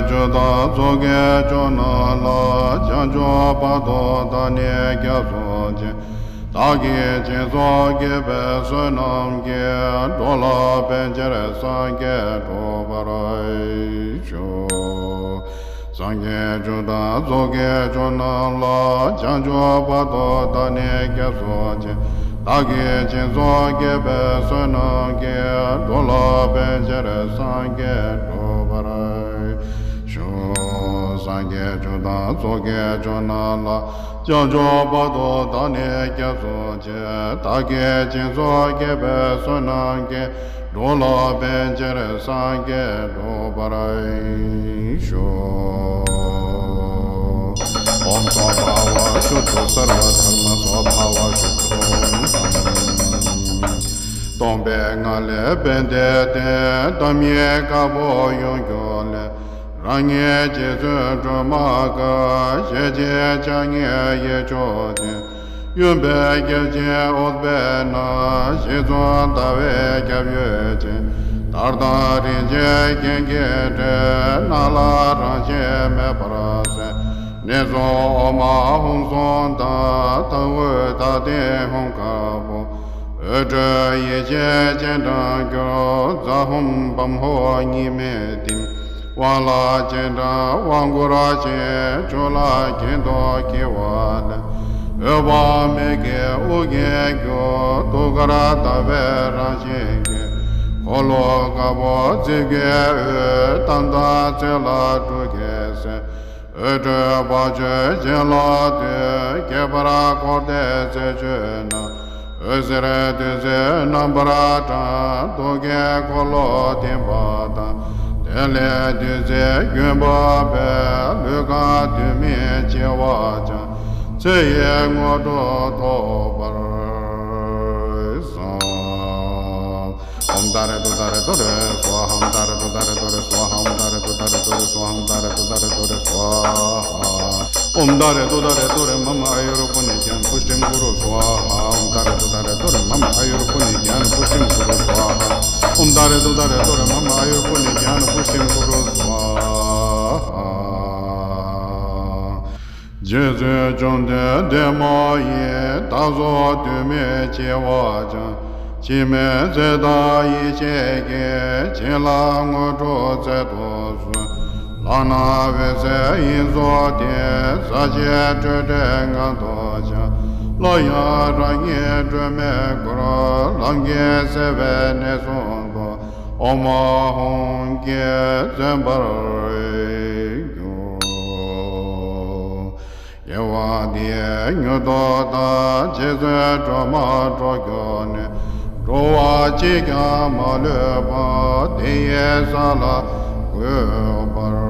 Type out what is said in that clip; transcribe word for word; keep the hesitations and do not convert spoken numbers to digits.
ཆོས་དང་ཚོགས་ཀྱི་མཆོག་རྣམས་ལ། བྱང་ཆུབ་བར་དུ་བདག་ནི་སྐྱབས་སུ་མཆི། བདག་གིས་སྦྱིན་སོགས་བགྱིས་པའི་བསོད་ནམས་ཀྱིས། འགྲོ་ལ་ཕན་ཕྱིར་སངས་རྒྱས་འགྲུབ་པར་ཤོག། སངས་རྒྱས་ཆོས་དང་ཚོགས་ཀྱི་མཆོག་རྣམས་ལ། བྱང་ཆུབ་བར་དུ་བདག་ནི་སྐྱབས་སུ་མཆི། བདག་གིས་སྦྱིན་སོགས་བགྱིས་པའི་བསོད་ནམས་ཀྱིས། འགྲོ་ལ་ཕན་ཕྱིར་སངས་རྒྱས་འགྲུབ་པར་ཤོག། སངས་རྒྱས་ཆོས་དང་ཚོགས་ཀྱི་མཆོག་རྣམས་ལ། བྱང་ཆུབ་བར་དུ་བདག་ནི་སྐྱབས་སུ་མཆི། བདག་གིས་སྦྱིན་སོགས་བགྱིས་པའི་བསོད་ནམས་ཀྱིས། འགྲོ་ལ་ཕན་ཕྱིར་སངས་རྒྱས་འགྲུབ་པར་ཤོག། ཨོཾ་སྭ་བྷཱ་ཝ་ཤུདྡྷ་སརྦ་དྷརྨ་སྭ་བྷཱ་ཝ་ཤུདྡྷོ་ཧཾ། སྟོང་པའི་ངང་ལས་དཔལ་ལྡན་བསྟན། ཐ་མའི་དཀར་པོ་ཡོངས་གྱུར་ལས། རང་ཉིད་རྗེ་བཙུན་སྒྲོལ་མ་དཀར། ཞལ་གཅིག་ཕྱག་གཉིས་གཡས་མཆོག་ཅན། གཡོན་པས་བརྒྱ་བྱིན་འོད་དཔལ་ནག། ཞལ་གསུམ་ཟླ་བའི་སྐྱབས་ཡོལ་ཅན། དར་དང་རིན་ཆེན་རྒྱན་གྱིས་སྤྲས། སྣ་ལ་རང་བཞིན་མེད་པར་གསལ། གནས་གསུམ་ཨོཾ་ཨཱཿཧཱུྃ་གསུམ་དང་། དང་པོའི་དར་སྟེང་ཧཱུྃ་དཀར་པོ། འོད་འཕྲོས་ཡེ་ཤེས་སྤྱན་དྲངས་གྱུར། ཛཿཧཱུྃ་བཾ་ཧོཿ་གཉིས་མེད་བསྟིམ། དབང་ལ་སྤྱན་དྲངས་དབང་བསྐུར་ཞིང་། ཆོས་ལ་གྱེན་དུ་འཁྱིལ་བ་ལས། འོད་དཔག་མེད་ཀྱི་དབུ་རྒྱན་གྱུར། ཐུགས་ཀར་ཟླ་བའི་རང་བཞིན་གྱི། འཁོར་ལོ་དཀར་པོ་རྩིབས་བརྒྱད་དབུས། ཐམས་ཅད་ཚེ་ལ་སྤྲུལ་གྱི་སྲས། འོད་འཕྲོས་དཔལ་ཆོས་ཅན་ལ་འདུད། ཁྱད་པར་འཁོར་འདས་རྩད་གཅོད་ན། འོད་ཟེར་བདུད་རྩིས་རྣམ་པར་སྦྲང་། རྟོག་གེའི་འཁོར་ལོ་འདྲེན་པ་དང་། དེ་ལས་བདུད་རྩིའི་རྒྱུན་བབས་པས། ལུས་གང་དུས་མིན་འཆི་བ་སྦྱངས། ཚེ་ཡི་དངོས་གྲུབ་ཐོབ་པར་བསམ། ཨོཾ་ཏཱ་རེ་ཏུཏྟཱ་རེ་ཏུ་རེ་སྭཱ་ཧཱ། ཨོཾ་ཏཱ་རེ་ཏུཏྟཱ་རེ་ཏུ་རེ་སྭཱ་ཧཱ། ཨོཾ་ཏཱ་རེ་ཏུཏྟཱ་རེ་ཏུ་རེ་སྭཱ་ཧཱ། ཨོཾ་ཏཱ་རེ་ཏུཏྟཱ་རེ་ཏུ་རེ་སྭཱ་ཧཱ། ཨོཾ་ཏཱ་རེ་ཏུཏྟཱ་རེ་ཏུ་རེ། མ་མ་ཨ་ཡུར་པུ་ཎི་ཛྙཱ་ན་པུཥྟིཾ་ཀུ་རུ་སྭཱ་ཧཱ། ཨོཾ་ཏཱ་རེ་ཏུཏྟཱ་རེ་ཏུ་རེ། མ་མ་ཨ་ཡུར་པུ་ཎི་ཛྙཱ་ན་པུཥྟིཾ་ཀུ་རུ་སྭཱ་ཧཱ། ཨོཾ་ཏཱ་རེ་ཏུཏྟཱ་རེ་ཏུ་རེ། མ་མ་ཨ་ཡུར་པུ་ཎི་ཛྙཱ་ན་པུཥྟིཾ་ཀུ་རུ་སྭཱ་ཧཱ། རྗེ་བཙུན་བཅོམ་ལྡན་འདས་མ་ཡིན། བདག་སོགས་དུས་མིན་འཆི་བ་སྦྱངས། འཆི་མེད་ཚེ་དང་ཡེ་ཤེས་ཀྱིས། བྱིན་རླབས་དངོས་གྲུབ་སྩལ་དུ་གསོལ། ལག་ན་འོད་ཟེར་དབྱིངས་སུ་ལྡན། ཟབ་ཞི་སྤྲོས་བྲལ་ངང་དུ་འཆར། སླར་ཡང་རང་ཉིད་སྒྲོན་མེར་བསྐུར། ལམ་གྱི་སེལ་བའི་གནད་གསུམ་རྟོགས། ཨོཾ་ཨཱཿཧཱུྃ་གིས་མཚོན་པར་འགྱུར། དགེ་བ་འདི་ཡིས་མྱུར་ཐོབ་ལྟར། རྗེ་བཙུན་སྒྲོལ་མ་སྤྲོ་གྱུར་ནས། འགྲོ་བ་གཅིག་ཀྱང་མ་ལུས་པ། དེ་ཡི་ས་ལ་འགོད་པར་